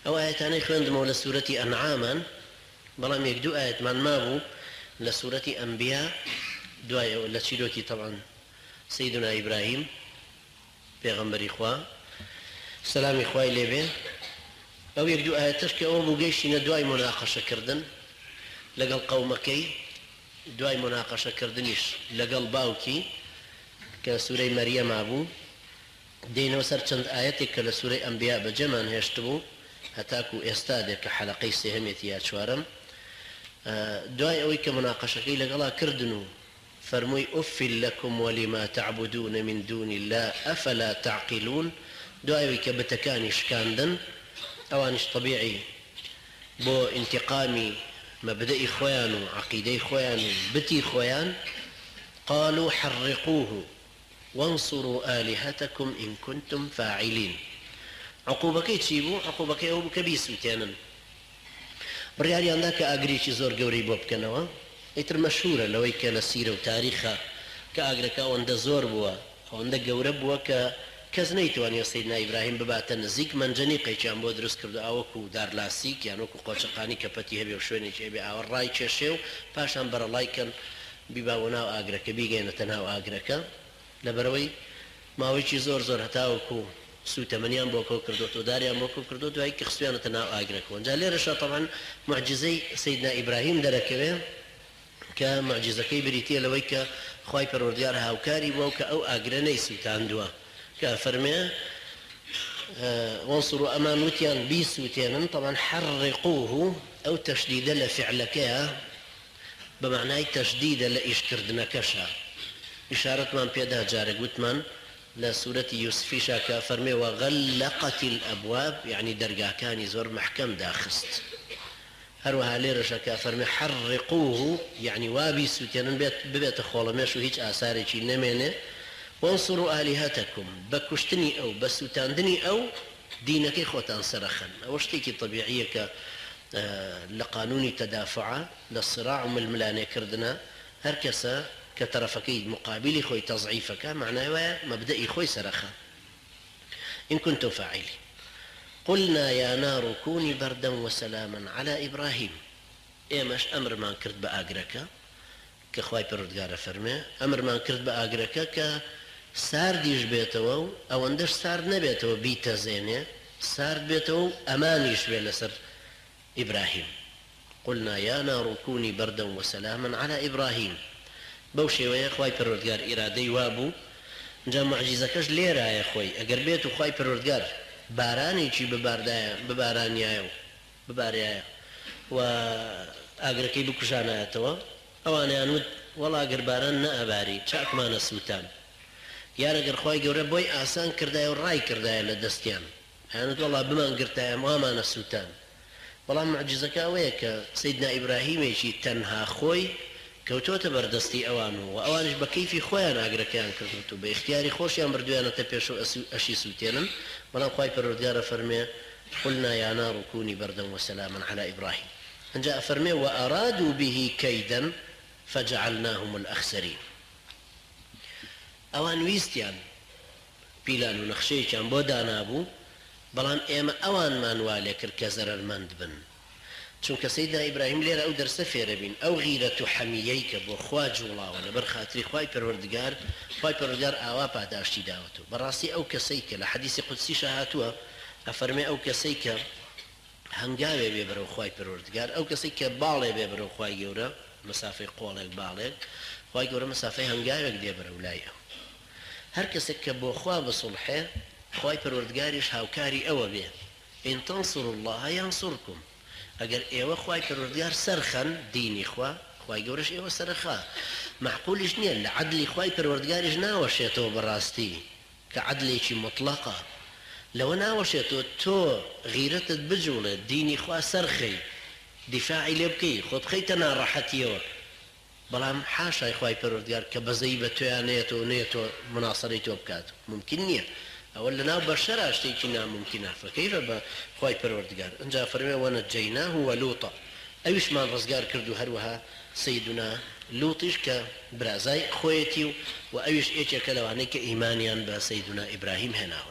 ئەو ئایەتانەی خوێندمەوە لە سورەتی ئەنعامان بەڵام یەک دوو ئایەتمان مابوو لە سورەتی ئەنبیا دوای ئەوە لە چیرۆکی تەبعەن سەیدونا ئیبراهیم پێغەمبەری خوا سەلامی خوای لێ بێ ئەو یەک دوو ئایەتەش کە ئەوە بوو گەیشتینە دوای موناقەشە کردن لەگەڵ قەومەکەی دوای موناقەشە کردنیش لەگەڵ باوکی کە سورەی مەریەما بوو دێینەوە سەر چەند ئایەتێک کە لە سورەی ئەنبیا بەجێمان هێشتبوو هەتاکو ئێستا دێ کە حەلەقەی سێهەمێتی یا چوارەم دوای ئەوەی کە موناقەشەکەی لەگەڵا کردن و فەرمووی اف لکم ولما تعبدون من دون اللە افلا تعقلون دوای ئەوەی کە بتەکانی شکاندن ئەوانیش تەبیعی بۆ ئینتقامی مەبدەئی خۆیان و عەقیدەی خۆیان و بتی خۆیان قالوا حرقوه وانصروا آلهتکم ان کنتم فاعلین عقوبەکەی چی بوو؟ عقوبەکەی ئەوە بوو کە بیسوتێنن. بڕیاریان دا کە ئاگرێکی زۆر گەورەی بۆ بکەنەوە. ئیتر مەشهورە لەوەی کە لە سیرە و تاریخا کە ئاگرەکە ئەوەندە زۆر بووە، ئەوەندە گەورە بووە کە کەس نەیتوانیوە سەیدنا ئیبراهیم بباتە نزیک، مەنجەنیقێکیان بۆ دروست کردو ئا وەکو دارلاستیک یان وەکو قۆچەقانی کە پەتی هەبێ و شوێنێکی هەبێ ئاوە ڕایکێشێ و پاشان بەرەڵای کەن بیبا بۆ ناو ئاگرەکە بیگەیەنێتە ناو ئاگرەکە لەبەرئەوەی ماوەیەکی زۆر زۆر هەتاوەکو سوتەمەنیان بۆ کۆ کردۆتەوە داریان بۆ کۆ کردۆ دوایی کە خستویانەتە ناو ئاگرەکەوە جا لێرەشا تەبعەن موعجیزەی سەیدنا ئیبراهیم دەرەکەوێ کە موعجیزەکەی بریتیە لەوەی کە خوای پەروەردگار هاوکاری بووە و کە ئەو ئاگرە نەیسوتاندووە کە ئەفەرمێ وانصروا ئەمان وتیان بیسوتێنن تەبعەن حرقوه ئەو تەشدیدە لە فعلەکەیە بە مەعنای تەشدیدە لە ئیش کردنەکەشا. ئیشارەتمان پێ دا جارێک وتمان لە سورەتی یوسفیشا کە ئەفەرمێ وغلقت الابواب یەعنی دەرگاکانی زۆر مەحکەم داخست. هەروەها لێرەشا کە ئەفەرمێ حرقوه یەعنی وا بیسوتێنن بێت ببێتە خۆڵەمێش و هیچ ئاسارێکی نەمێنێ. وانصروا آلهتکم بە کوشتنی ئەو بە سوتاندنی ئەو دینەکەی خۆتان سەرەخەن. ئەوە شتێکی تەبیعیە کە لە قانونی تەدافوعە، لە صراع و ململانێ کردنە، هەر کەسە کە تەرەفەکەی موقابیلی خۆی تەزعیفەکا مەعنای وایە مەبدەئی خۆی سەرەخا. ان کنتم فاعلین. قلنا یا نار کونی بردا وسلاما علی ابراهیم. ئێمەش ئەمرمان کرد بە ئاگرەکە کە خوای پەروەردگار ئەفەرموێ، ئەمرمان کرد بە ئاگرەکە کە ساردیش بێتەوە و ئەوەندەش سارد نەبێتەوە بیتەزێنێ، سارد بێتەوە و ئەمانیش بێ لەسەر ئیبراهیم. قلنا یا نار کونی بردا وسلاما علی ابراهیم. بەو شێوەیە خوای پەروەردگار ئیرادەی وابوو، جا موعجیزەکەش لێرایە خۆی، ئەگەر بێتو خوای پەروەردگار بارانێکی بباردایە ببارانیایە و بباریایە و ئاگرەکەی بکوژانایەتەوە، ئەوانیان وت، وەڵا گەر باران نەئەباری چاکمان ئەسووتان، یان ئەگەر خوای گەورە بۆی ئاسان کردایە و ڕایکردایە لە دەستیان، ئەیان وت، وەڵا بمانگرتایە وامان ئەسووتان. بەڵام موعجیزەکە ئەوەیە کە سەیدنا ئیبراهیمێکی تەنها خۆی کەوتۆتە بەر دەستی ئەوان و ئەوانیش بە کەیفی خۆیان ئاگرەکەیان کردۆت و بە ئیختیاری خۆشیان بردویانەتە پێش و ئەشی سوتێنن، بەڵام خوای پەروەردگار ئەفەرموێ، قلنا یا نار کونی بردا وسلاما علی ابراهیم، ئنجا ئەفەرموێ، وارادوا به کیدا فجعلناهم الاخسرین، ئەوان ویستیان پیلان و نەخشەیەکیان بۆ دانابوو، بەڵام ئێمە ئەوانمان وا لێکرد کە زەرەرمەند بن. چونکە سەیدنا ئیبراهیم لێرە ئەو دەرسە فێرەبین، ئەو غیرەت و حەمیەی کە بۆ خوا جوڵاوە لەبەر خاتری خوای پەروەردگار، خوای پەروەردگار ئاوا پاداشتی داوەتەوە. بەڕاستی ئەو کەسەی کە لە حەدیسی قودسیشا هاتووە ئەفەرمێ ئەو کەسەی کە هەنگاوێ بێ بەرەو خوای پەروەردگار، ئەو کەسەی کە باڵێ بێ بەرەو خوای گەورە، مەسافەی قۆڵێک باڵێک، خوای گەورە مەسافەی هەنگاوێک دێ بەرەو لای ئەو. هەر کەسێک کە بۆ خوا بسوڵحێ، خوای پەروەردگاریش هاوکاری ئەوە بێ. ان تنصروا اللە ینصرکم، ئەگەر ئێوە خوای پەروەردگار سەرخەن، دینی خوا، خوای گەورەش ئێوە سەرەخا. مەعقولیش نیە لە عەدلی خوای پەروەردگاریش ناوەشێتەوە بەڕاستی کە عەدلێکی موتڵەقە لەوە ناوەشێتەوە تۆ غیرەتت بجوڵێت دینی خوا سەرخەی دیفاعی لێ بکەی خۆت بخەیتە ناڕەحەتیەوە بەڵام حاشای خوای پەروەردگار کە بەزەیی بە تۆیا نەیەتەوە و نەیەتەوە موناسەرەی تۆ بکات مومکین نیە ئەوە لەناو بەشەرا شتێکی نامومکینە فکیف بە خوای پەروەردگار ئنجا فەرموێ ونجیناه ولوطا ئەویشمان ڕزگار کرد و هەروەها سەیدونا لوطیش کە برازای خۆیەتی و وە ئەویش یەکێکە لەوانەی کە ئیمانیان بە سەیدونا ئیبراهیم هێناوە.